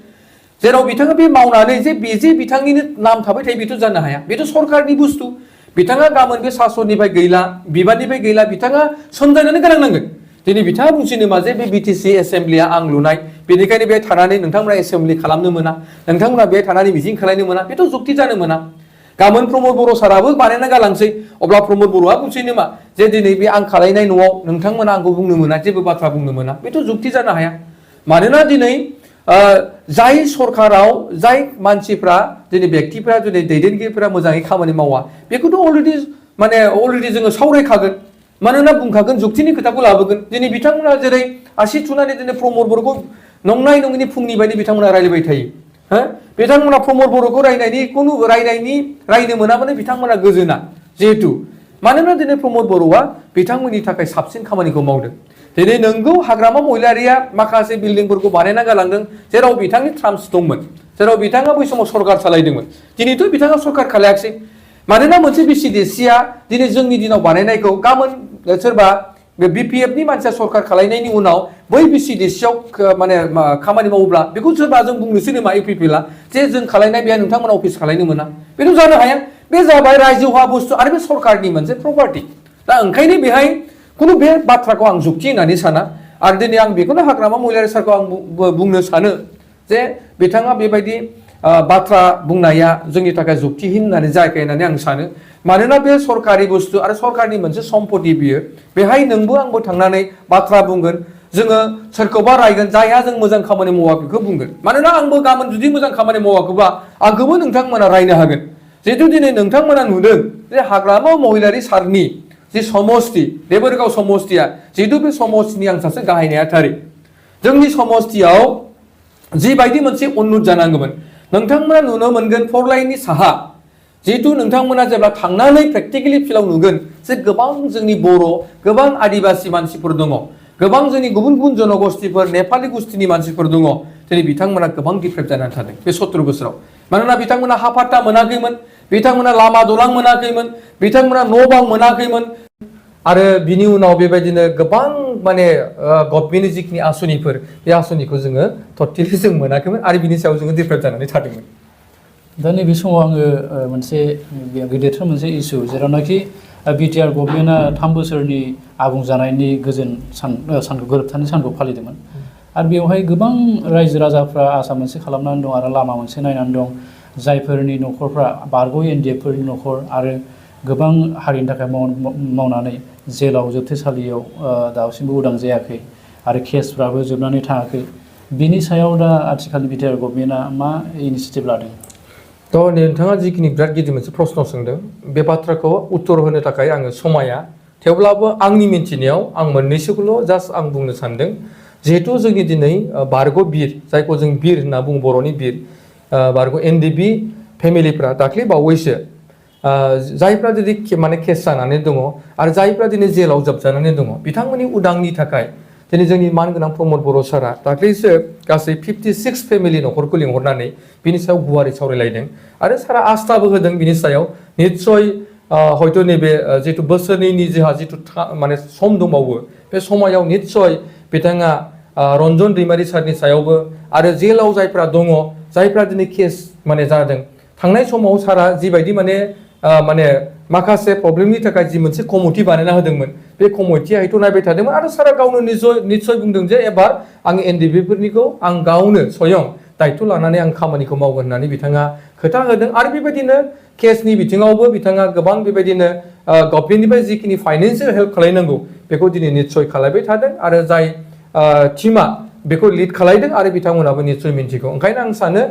जेराव बिथाङा बे मावनानै जे बिथांनिनो नाम थाबाय थायो बेथ' जानो हाया बेथ' सरकारनि बुस्थु बिथाङा गाबोन बे सासननिफ्राय गैला बिबाननिफ्राय गैला बिथाङा सोमजायनानै गालांनांगोन दिनै बिथाङा बुंसै नामा जे बे बिटिसि एसेम्ब्लिया आं लुनाय बेनिखायनो बेहाय थानानै नोंथांमोना एसेम्ब्लि खालामनो मोना नोंथांमोना बेहाय थानानै मिटिं खालामनो मोना बेथ' जुक्ति जानो मोना गाबोन प्रमोद बर' साराबो बानायना गालांसै अब्ला प्रमोद बर'आ बुंसै नामा जे दिनै बे आं खालायनाय न'आव नोंथांमोना आंखौ बुंनो मोना जेबो बाथ्रा बुंनो मोना बेथ' जुक्ति जानो हाया मानोना दिनै जाय सरकाराव जाय मानसिफ्रा दिनै व्यक्तिफ्रा दिनै दैदेनगिरिफ्रा मोजाङै खामानि मावा बेखौथ' अलरेडि जोङो सावरायखागोन मानोना बुंखागोन जुक्तिनि खोथाखौ लाबोगोन दिनै बिथांमोना जेरै आसि थुनानै दिनै प्रमोद बर'खौ नंनाय नङिनि फुंनि बायदि बिथांमोना रायलायबाय थायो बिथांमोना प्रमोद बर'खौ रायनो मोनाबानो बिथांमोना गोजोना जिहेतु मानोना दिनै प्रमोद बर'आ बिथांमोननि थाखाय साबसिन खामानिखौ मावदों दिनै नोंगौ हाग्रामा महिलारिया माखासे बिल्डिंफोरखौ बानायना गालांदों जेराव बिथांनि ट्राम्स दंमोन जेराव बिथाङा बै समाव सरकार सालायदोंमोन दिनैथ' बिथाङा सरकार खालायाखिसै मानोना मोनसे बिसिडिसिआ दिनै जोंनि दिनाव बानायनायखौ गाबोन सोरबा बे BPFनि मानसिया सरकार खालायनायनि उनाव बै बिसिडिसिआव माने खामानि मावोब्ला बेखौ सोरबा जों बुंनोसै नामा UPPLआ जे जों खालायनाय बेहा नोंथांमोना अफिस खालायनो मोना बेथ' जानो हाया बे जाबाय रायजोहा बुस्थु आरो बे सरकारनि मोनसे प्रपार्टि दा ओंखायनो बेहाय खुनु बे बाथ्राखौ आं जुक्ति होननानै साना आरो दिनै आं बेखौनो हाग्रामा महिलारि सारखौ आं बुंनो सानो जे बिथाङा बेबायदि बाथ्रा बुंनाया जोंनि थाखाय जुक्तिहीन होननानै जायाखै होननानै आं सानो मानोना बे सरकारि बुस्थु आरो सरकारनि मोनसे सम्पति बियो बेहाय नोंबो आंबो थांनानै बाथ्रा बुंगोन जोङो सोरखौबा रायगोन जायहा जों मोजां खामानि मावा बेखौ बुंगोन मानोना आंबो गाबोन जुदि मोजां खामानि मावाखैबा आंखौबो नोंथांमोना रायनो हागोन जिहेतु दिनै नोंथांमोना नुदों जे हाग्रामा महिलारि सारनि जे समष्टि देबोरगाव समष्टिया जिहेतु बे समष्टिनि आं सासे गाहाय नेहाथारि जोंनि समष्टियाव जिबायदि मोनसे उन्नत जानांगौमोन नोंथांमोना नुनो मोनगोन फरलाइननि साहा जिहेतु नोंथांमोना जेब्ला थांनानै प्रेक्टिकेलि फिल्डआव नुगोन जे गोबां जोंनि बर' गोबां आदिबासि मानसिफोर दङ गोबां जोंनि गुबुन गुबुन जनगोष्ठीफोर नेपालि गोष्ठीनि मानसिफोर दङ दिनै बिथांमोना गोबां डिप्रेभ जानानै थादों बे 17 बोसोराव मानोना बिथांमोना हा फाट्टा मोनाखैमोन बिथांमोना लामा दलां मोनाखैमोन बिथांमोना न' बां मोनाखैमोन आरो बिनि उनाव बेबायदिनो गोबां माने गभर्नमेन्टनि जिखिनि आसनिफोर बे आसनिखौ जोङो टटेलि जों मोनाखैमोन आरो बिनि सायाव जोङो डिप्रेस जानानै थादोंमोन दा नैबे समाव आङो मोनसे गेदेरथार मोनसे इस्यु जेरावनाखि बिटिआर गभर्नमेन्टआ 3 बोसोरनि आबुं जानायनि गोजोन सानखौ गोरोबथानि सानखौ फालिदोंमोन आरो बेवहाय गोबां रायजो राजाफ्रा आसा मोनसे खालामनानै दं आरो लामा मोनसे नायनानै दं जायफोरनि न'खरफ्रा बारग' एनडिएफफोरनि न'खर आरो गोबां हारिनि थाखाय मावनानै जेलाव जोबथेसालियाव दासिमबो उदां जायाखै आरो केसफ्राबो जोबनानै थाङाखै बिनि सायाव दा आथिखालनि बिटिआर गभर्नमेन्टआ मा इनिशिएटिभ लादों थ' नोंथाङा जिखिनि बिराद गिदिर मोनसे प्रश्न सोंदों बे बाथ्राखौ उत्तर होनो थाखाय आङो समाया थेवब्लाबो आंनि मिन्थिनायाव आं मोननैसोखौल' जास्ट आं बुंनो सानदों जिहेतु जोंनि दिनै बारग' बिर जायखौ जों बिर होनना बुङो बर'नि बिर बारग' एनडिबि फेमिलिफ्रा दाख्लै बावैसो जायफ्रा दिनै माने केस जानानै दङ आरो जायफ्रा दिनै जेलाव जोबजानानै दङ बिथांमोननि उदांनि थाखाय दिनै जोंनि मानगोनां प्रमद बर' सारा दाख्लैसो गासै 56 फेमिलि न'खरखौ लिंहरनानै बिनि सायाव गुवारै सावरायलायदों आरो सारा आस्थाबो होदों बिनि सायाव निस्सय हयथ' नैबे जितु बोसोरनैनि जोंहा जितु माने सम दंबावो बे समायाव निस्सय बिथाङा रन्जन दैमारि सारनि सायावबो आरो जेलाव जायफ्रा दङ जायफ्रा दिनै केस माने जादों थांनाय समाव सारा जिबायदि माने माखासे प्रब्लेमनि थाखाय जि मोनसे कमिटि बानायना होदोंमोन बे कमिटिया हयथ' नायबाय थादोंमोन आरो सारा गावनो निस्सय बुंदों जे एबार आं एनडिबिफोरनिखौ आं गावनो स्वयं दायथ' लानानै आं खामानिखौ मावगोन होननानै बिथाङा खोथा होदों आरो बेबायदिनो केसनि बिथिङावबो बिथाङा गोबां बेबायदिनो गभर्नमेन्टनिफ्राय जिखिनि फाइनेन्सियेल हेल्प खालायनांगौ बेखौ दिनै निस्सय खालायबाय थादों आरो जाय टिमा बेखौ लिड खालायदों आरो बिथांमोनाबो निस्सय मिन्थिगौ ओंखायनो आं सानो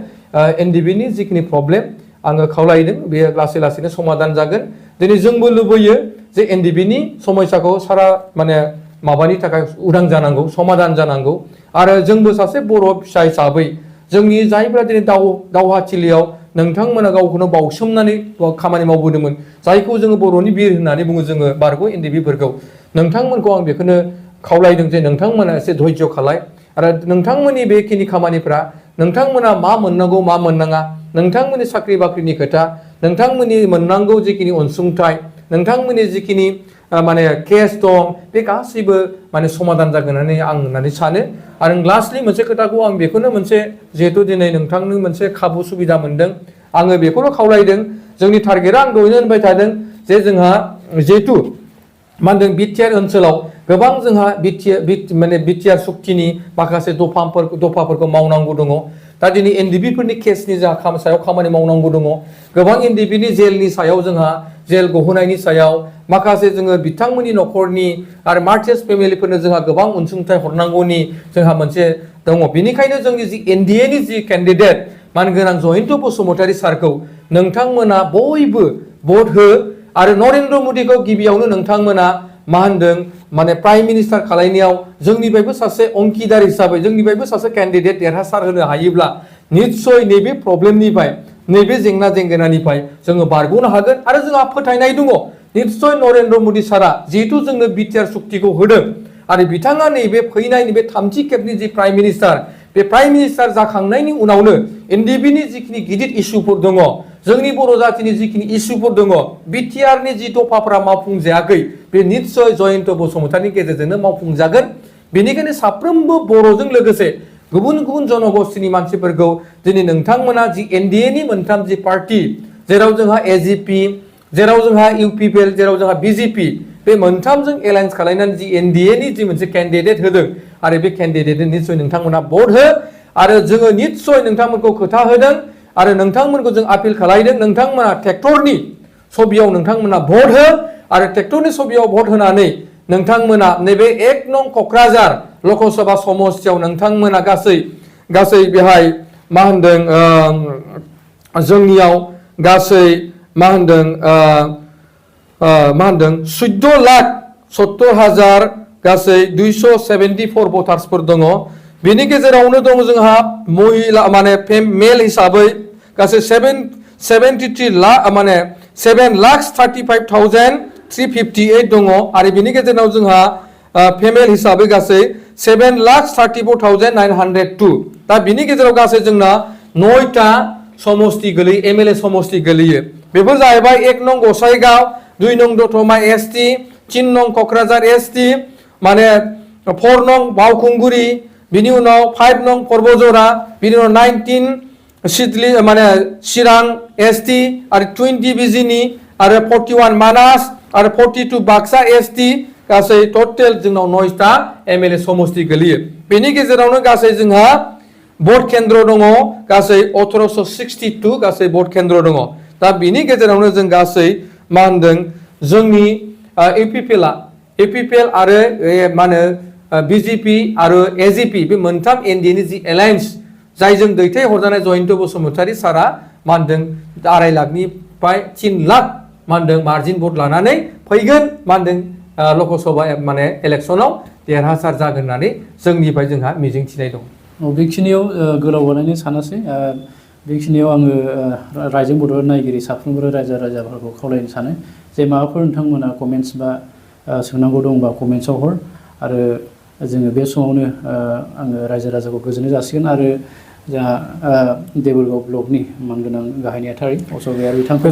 एनडिबिनि जिखिनि प्रब्लेम आङो खावलायदों बेयो लासै लासैनो समाधान जागोन दिनै जोंबो लुबैयो जे एनडिबिनि समस्याखौ सारा माने माबानि थाखाय उदां जानांगौ समाधान जानांगौ आरो जोंबो सासे बर' फिसा हिसाबै जोंनि जायफ्रा दिनै दावहाथिलियाव नोंथांमोना गावखौनो बावसोमनानै खामानि मावबोदोंमोन जायखौ जोङो बर'नि बिर होननानै बुङो जोङो बारग' एनडिबिफोरखौ नोंथांमोनखौ आं बेखौनो खावलायदों जे नोंथांमोना एसे धैर्य खालाय आरो नोंथांमोननि बेखिनि खामानिफ्रा नोंथांमोना मा मोननांगौ मा मोननाङा नोंथांमोननि साख्रि बाख्रिनि खोथा नोंथांमोननि मोननांगौ जिखिनि अनसुंथाइ नोंथांमोननि जिखिनि माने केस दं बे गासैबो माने समाधान जागोन होननानै सानो आरो लास्टलि मोनसे खोथाखौ आं बेखौनो मोनसे जिहेतु दिनै नोंथांनो मोनसे खाबु सुबिदा मोनदों आङो बेखौल' खावलायदों जोंनि टारगेटआ आं दहायनो होनबाय थादों जे जोंहा जिहेतु मा होनदों बिटिआर ओनसोलाव गोबां जोंहा बिटिआर सुक्तिनि माखासे दफाफोरखौ मावनांगौ दङ दा दिनै एनडिबिफोरनि केसनि जोंहा सायाव खामानि मावनांगौ दङ गोबां एनडिबिनि जेलनि सायाव जोंहा जेल गहोनायनि सायाव माखासे जोङो बिथांमोननि न'खरनि आरो मार्टियार्स फेमिलिफोरनो जोंहा गोबां अनसुंथाइ हरनांगौनि जोंहा मोनसे दङ बेनिखायनो जोंनि जि एनडिएनि जि केन्डिडेट मानगोनां जयन्त बसुमतारी सारखौ नोंथांमोना बयबो भट हो आरो नरेन्द्र मदिखौ गिबियावनो नोंथांमोना मा होनदों माने प्राइम मिनिस्टार खालायनायाव जोंनिफ्रायबो सासे अंकिदार हिसाबै जोंनिफ्रायबो सासे केन्डिडेट देरहासार होनो हायोब्ला निस्सय नैबे प्रब्लेमनिफ्राय नैबे जेंना जेंगोनानिफ्राय जोङो बारग'नो हागोन आरो जोंहा फोथायनाय दङ निस्सय नरेन्द्र मदि सारा जिहेतु जोंनो बिटिआर सुक्तिखौ होदों आरो बिथाङा नैबे फैनाय नैबे 3थि खेबनि जि प्राइम मिनिस्टार बे प्राइम मिनिस्टार जाखांनायनि उनावनो एनडिबिनि जिखिनि गिदिर इस्युफोर दङ जोंनि बर' जातिनि जिखिनि इस्युफोर दङ बिटिआरनि जि दफाफोरा मावफुंजायाखै बे निस्सय जयन्त बसुमतारीनि गेजेरजोंनो मावफुंजागोन बेनिखायनो साफ्रोमबो बर'जों लोगोसे गुबुन गुबुन जनगोष्ठीनि मानसिफोरखौ दिनै नोंथांमोना जि एनडिएनि मोनथाम जि पार्टी जेराव जोंहा एजिपि जेराव जोंहा UPPL जेराव जोंहा बिजेपि बे मोनथामजों एलायन्स खालायनानै जि एनडिएनि जि मोनसे केन्डिडेट होदों आरो बे केन्डिडेटनो निस्सय नोंथांमोना भट हो आरो जोङो निस्सय नोंथांमोनखौ खोथा होदों आरो नोंथांमोनखौ जों आपिल खालायदों नोंथांमोना ट्रेक्टरनि सबियाव नोंथांमोना भट हो आरो ट्रेक्टरनि सबियाव भट होनानै नोंथांमोना नैबे 1 नं क'क्राझार लकसभा समस्तियाव नोंथांमोना गासै बेहाय मा होनदों जोंनियाव गासै मा होनदों 14,70,000 गासै 274 भटार्सफोर दङ बेनि गेजेरावनो दङ जोंहा महिला माने मेल हिसाबै गासै 7,35,358 दङ आरो बेनि गेजेराव जोंहा फेमेल हिसाबै गासै 7,34,902 दा बिनि गेजेराव गासै जोंना 9टा समस्ति गोलैयो एमएलए समस्ति गोलैयो बेफोर जाहैबाय 1 नं गसाइगाव, 2 नं दतमा एसटी, 3 नं क'क्राझार एसटी, माने 4 नं बावखुंग्रि, बिनि उनाव 5 नं पर्बजरा, बिनि उनाव 19 सिडली माने चिरां एसटी आरो 20 बिजिनी आरो 41 मानास आरो 42 बाक्सा एसटी, गासै टोटेल जोंनाव 9टा एमएलए समष्टि गोलैयो। बेनि गेजेरावनो गासै जोंहा भट केन्द्र दङ, गासै 1862 गासै भट केन्द्र दङ। दा बिनि गेजेरावनो जों गासै मा होनदों जोंनि UPPL आरो मा होनो BJP आरो AGP बे मोनथाम एनडिएनि जि एलायन्स जायजों दैथायहरजानाय जयन्त बसुमतारी सारा मा होनदों 2.5 लाखनिफ्राय 3 लाख मा होनदों मार्जिन भट लानानै फैगोन मा होनदों लकसभा माने इलेक्सनाव देरहासार जागोन होननानै जोंनिफ्राय जोंहा मिजिंथिनाय दं। बेखिनियाव गोलाव बानायनो सानासै, बेखिनियाव आङो रायजो बड'लेण्ड नायगिरि साफ्रोमबो रायजो राजाफोरखौ खावलायनो सानो जे माबाफोर नोंथांमोना कमेन्ट्स बा सोंनांगौ दंबा कमेन्ट्सआव हर, आरो जोङो बे समावनो आङो रायजो राजाखौ गोजोननाय जासिगोन। आरो जोंहा देबोरगाव ब्लकनि मानगोनां गाहाय नेहाथारि अश'क गयारि बिथांखौ